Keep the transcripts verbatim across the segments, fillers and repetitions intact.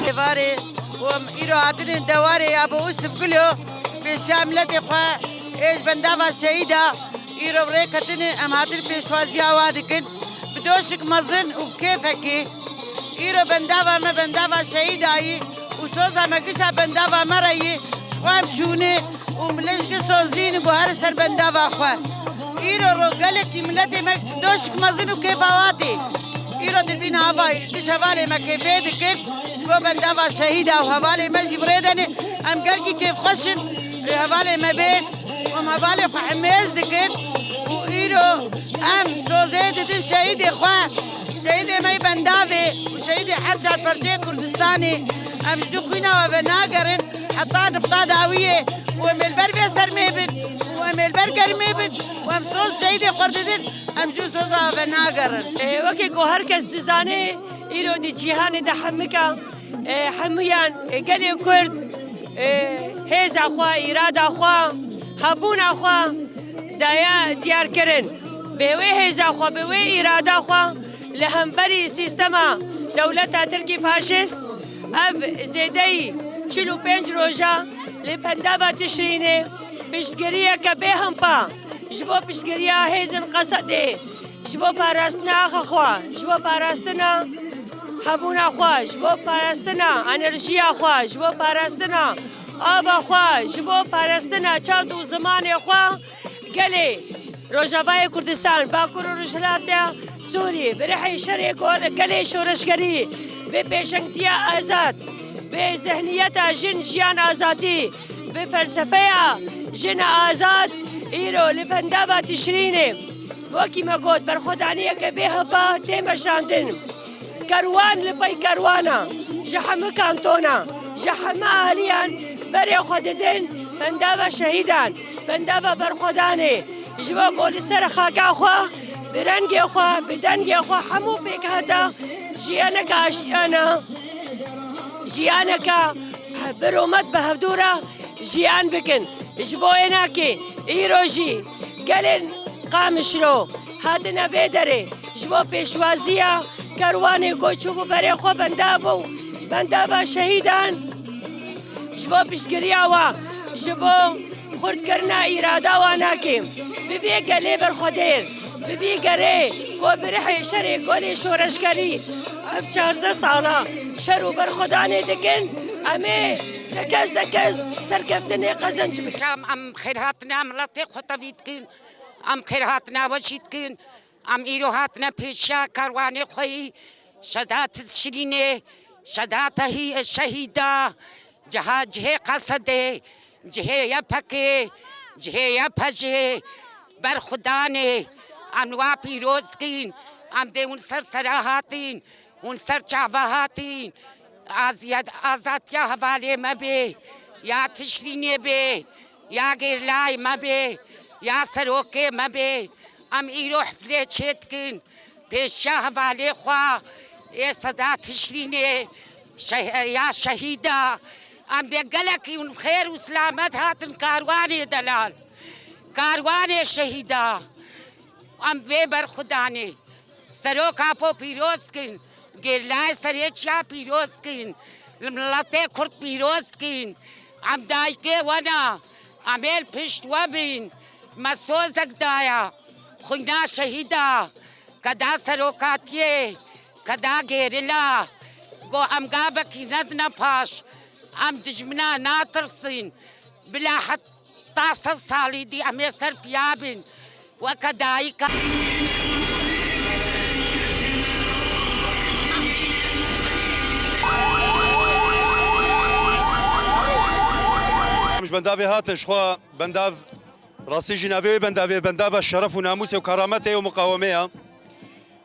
Êvarê û em îro hatine dewarê ya bo Usif Gulo pêşiya miletê xwe ê ji bendava şehîda îro bi rê ketine em hatin pêşwaziya wa dikin. Bi doşik mezin û bi kêfekê. Îro bendava me bendava şehîda yî û soza me gişa bendava me re yî. Ji xwe em çûne û milê ji soz nînin ku here ser bendava xwe. Îro ro gelekî miletê me doşik mezin û kêfa wa tê. Îro di vîn hava giş hevalê me kêfê dikin. Ji bo bendava şehîda û hevalê me jî bi rê de ne. Em gelkî kêfxweş in. Ê hevalê me bên. Em hevalê xwe hemêz dikin û îro em sozê didin şehîdê xwe. Şehîdê me yê bendavê û şehîdê her çar perçeyê Kurdistanê. Em ji du xwîna we venagerin heta nifta dawiyê û em ê li ber vê sermê bin û em ê li ber germê bin û em soz şehîdê xwe didin, em ji soza we venagerin. Ê, wekî ku her kes dizane, îro di cîhanê de hemika, ê, hemûyan, ê, gelê Kurd, ê, hêza xwe, îrada xwe, hebûna xwe daye diyarkirin. Bi wê hêza xwe, bi wê îrada xwe li hemberî sîstema dewleta Tirkî faşîst, ev zêdeyî çil û pênc roja li bendava Tişrînê piştgiriyeke bêhempa ji bo piştgiriya hêzên Qesedê, ji bo parastina axa xwe, ji bo parastina hebûna xwe, ji bo parastina enerjiya xwe, ji bo parastina ava xwe, ji bo parastina çand û zimanê xwe, gelê Rojavayê Kurdistan, Bakur û Rojhilata Sûrî, bi rihê şerê gor-, gelê şoreşgerî, bi pêşengtiya azad, bi zihniyeta jin jiyan azadî, bi felsefeya jin azad, îro li bendava Tişrînê, wekî me got, berxwedaniyeke bêhempa tê meşandin. Kerwan li pey kerwana, ji hemû kantona, ji hemû aliyan berê xwe didin bendava şehîdan, bendava berxwedanê, ji bo ku li ser xaka xwe, bi rengê xwe, bi dengê xwe hemû pêkhata jiyaneke aştiyane, jiyaneke bi rûmet bi hevdû re jiyan bikin. Ji bo ênakê îro jî gelên Qamişlo hatine vê derê ji bo pêşwaziya kerwanê ku çûbû berê xwe benda bû, bendava şehîdan, ji bo piştgiriya wa, ji bo xurtkirina îrada wa nake. Bi vê gelê berxwedêr, bi vî gerê ku bi rihê şerê golê şoreşgerî ev çardeh sala şer û berxwedanê dikin, em ê tekez tekez serkeftinê qezenc bikin. Em, em xêrhatina miletê xwe tevî dikin, em xêrhatina we jî dikin. Em îro hatine pêşiya karwanê xwe yî Şedat Tişrînê, Şedata hî şehîda, ciha cihê Qesedê, cihê Y P G, cihê Y P J, berxwedanê, em wa pîroz dikin, em dê hûn ser sera hatin, hûn ser çava hatin, aziyet-, azadiya hevalê me bê, ya Tişrînê bê, ya gêrlayê me bê, ya serokê me bê. Em îro hiflê çêdikin pêşiya hevalê xwe ê Sedat Tişrînê şeh-, ya şehîda. Em dê gelekî hûn bi xêr û silamet hatin karwanê delal. Karwanê şehîda. Em vê berxwedanê Serok Apo pîroz dikin, gêrlayê Serêçiya pîroz dikin, li miletê Kurd pîroz dikin. Em dayikê we ne, em ê li pişt we bin. Me sozek daye, xwîna şehîda, keda serokatiyê, keda gêrila. Go em gavekî nedine paş, em dijmina natirsin. Bila heta sed salî dî em ê ser piya bin. Weke dayika. Em ji bendavê hatin, ji xwe bendav rastî jî navê wê bendavê bendava şeref û namûsê û kerametê û muqawemê ye.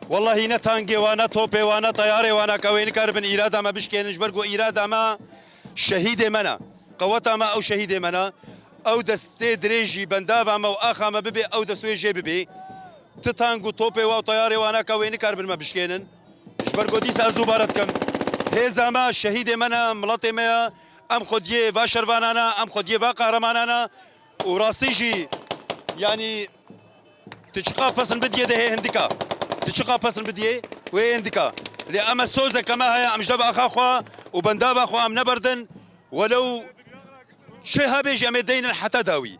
Wellahî ne tangê wa, ne topê wa, ne teyarê wa nake wê nikaribin îrada me bişkênin, ji ber ku îrada me şehîdê me ne. Qeweta me ew şehîdê me ne. Ew destê dirêjî bendava me û axa me bibê, ew dest wê jê bibê. Ti tang û topê wa û teyarê wa nake wê nikaribin me bişkênin. Ji ber ku dîsa ez dubare dikim. Hêza me, şehîdê me ne, miletê me ye. Em xwediyê va şervanana, em xwediyê va qehremanana û rastî jî, yanî, tu çiqa pesn bidiyê de hê hindika. Tu çiqa pesn bidiyê wê hê hindika. Lê em e sozeke me heye, em ji deva axa xwe û bendava xwe em neberdin. Welew çi hebe jî em ê deynin heta dawî.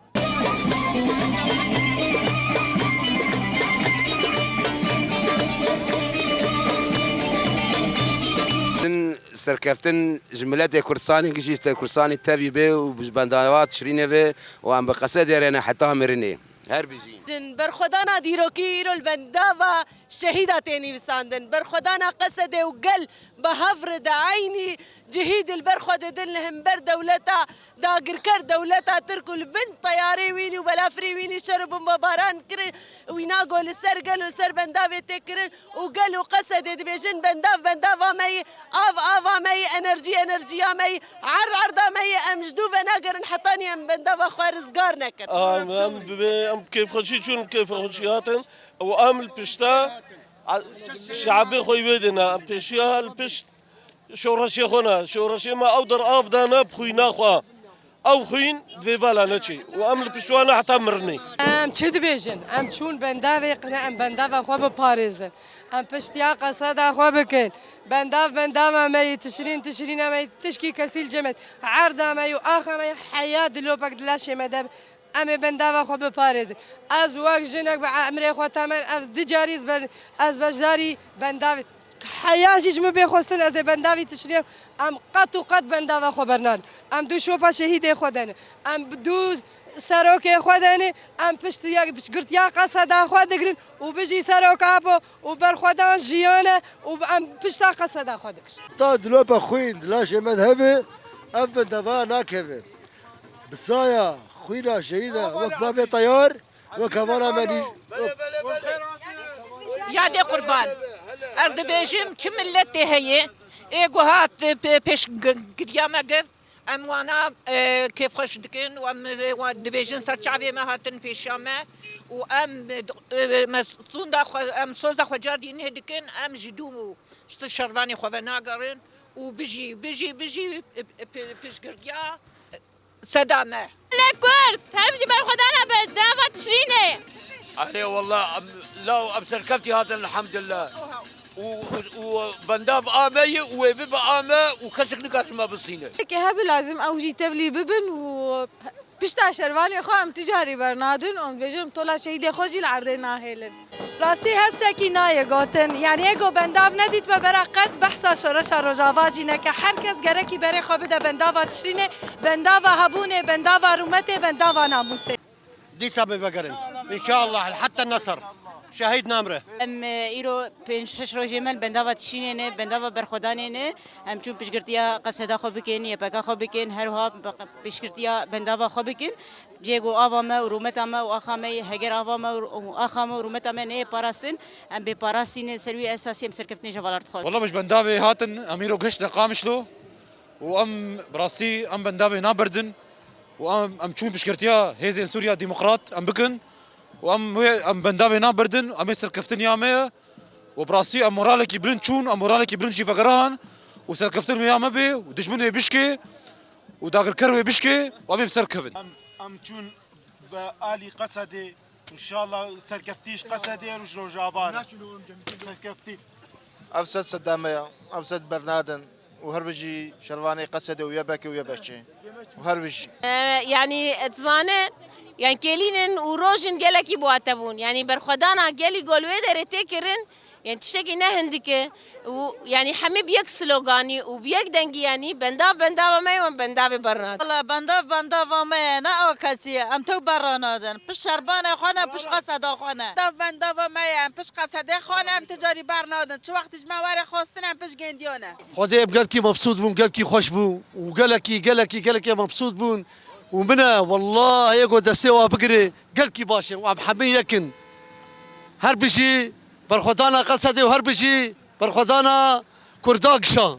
Din serkeftin ji miletê Kurdistanê, gişî ser Kurdistanê tevî bê û ji bendava Tişrînê ve û em bi qesedê re ne heta mirinê. Her bijî. Jin berxwedana dîrokî îro li bendava şehîda tê nivîsandin. Berxwedana Qesedê û gel bi hev re di eynî cihî di li ber xwe didin li hember dewleta dagirker, dewleta Tirk û li bin teyarê wînî û belafirê wînî şer û bombebaran kirin. Wîna ku li ser gel û li ser bendavê tê kirin û gel û Qesedê dibêjin bendav bendava me yî, av ava me yî, enerjî enerjiya me yî, erd erda me yî, em ji dû venagerin hetanî em bendava xwe rizgar nekin. Em, em bi, em kêfxweşî çûn, kêfxweşî hatin û em li pişta a-, şeabê xwe wê dêne. Em pêşiya li pişt şoreşê xwe ne. Şoreşê me ew der av dane bi xwîna xwe. Ew xwîn di vê vala neçê û em li pişt wan ne heta mirinê. Em çi dibêjin? Em çûn bendavê qine, em bendava xwe biparêzin. Em piştiya qeseda xwe bikin. Bendav bendava me yî, Tişrîn Tişrîna me yî, tişkî kesî li cem me, erda me yî û axa me yî heya dilopek di laşê me de be. Em ê bendava xwe biparêzin. Ez wek jinek bi emrê xwe temen, ez du carî ez be-, ez beşdarî bendavê. Heya jî ji min bê xwestin ez ê bendavî Tişrîn em qet û qet bendava xwe bernadin. Em du şopa şehîdê xwe dene. Em bi du serokê xwe dene. Em pişt yek piştgirtiya qeseda xwe digirin û bijî Serok Apo û berxwedan jiyan e û em pişta qeseda xwe digirin. Ta dilopa xwîn di laşê me de hebe, ev bendava nakeve. Bi saya xwîna şehîda wek bavê teyar, wek hevala me nî-, Yadê qurban. Ez dibêjim çi miletê heye, ê ku hat, e, pê-, pêşgiriya me girt, em wana, e, kêfxweş dikin û em, e, wa-, dibêjin ser çavê me hatin pêşiya me û em, e, d-, e, me sûnda xwe, em soza xwe cardî nê dikin, em ji dû û ji şervanê xwe venagerin û bijî, bijî, bijî, e, e, pê-, pêşgiriya, e, Seda me. Lê Kurd, hemî ji berxwedana bendava Tişrînê. Erê wallah, em, law em serkeftî hatin elhamdulillah. Û, û, û bendav a me ye û wê bibe a me û kesek nikare ji me bistîne. Ke hebe lazim ew jî tevlî bibin û pişta şervanê xwe em ti carî bernadin û em dibêjin tola şehîdê xwe jî li erdê nahêlin. Rastî hestekî nayê gotin. Yanî ê ku bendav nedîtbe bera qet behsa şoreşa Rojava jî neke. Her kes gerekî berê xwe bide bendava Tişrînê, bendava hebûnê, bendava rûmetê, bendava namûsê. Dîsa bê vegerin. Înşallah, heta nesir. Şehîd namre. Em, e, îro pênc şeş rojê me li bendava Tişrînê ne, bendava berxwedanê ne. Em çûn piştgirtiya qeseda xwe bikin, Y P K xwe bikin, her wiha piştgirtiya bendava xwe bikin. Cihê ku ava me û rûmeta me û axa me yê, heger ava me û, û axa me û rûmeta me neyê parastin, em bê parastî ne, ser wî esasî em serkeftinê ji hevalan re dixwazin. Wela me ji bendavê hatin, em îro gihiştine Qamişlo û em bi rastî em bendavê naberdin û em, em çûn piştgirtiya Hêzên Sûriya Demokrat em bikin û em wê, em bendavê naberdin, em ê serkeftin ya me ye û bi rastî em moralekî bilind çûn, em moralekî bilind jî vegerihan û serkeftin wê ya me bê û dijmin wê bişkê û dagirker wê bişkê û em ê bi ser kevin. Em, em çûn bi alî Qesedê, înşallah serkeftî ji Qesedê û ji Rojava re. Serkeftî. Ev sed seda me ya, ev sed bernadin û her bijî şervanê Qesedê û Y P K û Y P Ç û her bijî. E, yanî, e, dizane, yanî, kêlînin û rojin gelekî bi wate bûn. Yanî, berxwedana gelî gol wê derê tê kirin, Yanî tiştekî ne hindik e û yanî hemî bi yek sloganî û bi yek dengî yanî bendav bendava me ye, em bendavê bernadin. Wela bendav bendava me ye, ne a kesî ye. Em tew berranadin. Pişt şerbanê xwe ne, pişt qeseda xwe ne. Bendav bendava me ye, em pişt qesedê xwe ne, em ti carî bernadin. Çi wextî ji me were xwestin, em pişt gêndiya ne. Xwedê em gelkî mebsût bûn, gelkî xweş bû û gelekî, gelekî, gelekî mebsût bûn. Û min e, wellahê ku destê wa bigirê, gelkî baş in û em hemî yek in. Her bijî berxwedana Qesedê û her bijî berxwedana Kurda gişa.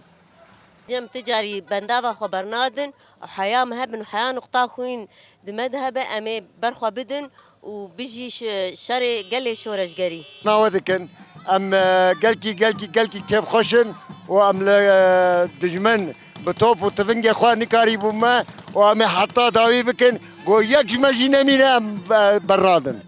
Em ti carî bendava xwe bernadin û heya me hebin û heya nuqta xwîn di me de hebe, em ê ber xwe bidin û bijî şi-, şerê gelê şoreşgerî. Nawe dikin, em, e, gelkî, gelkî, gelkî kêfxweş in û em li, e, dijmin Bi top û tivingê xwe nikarîbû me û em ê heta dawî bikin, ku yek ji me jî nemîne, em, e, berradin.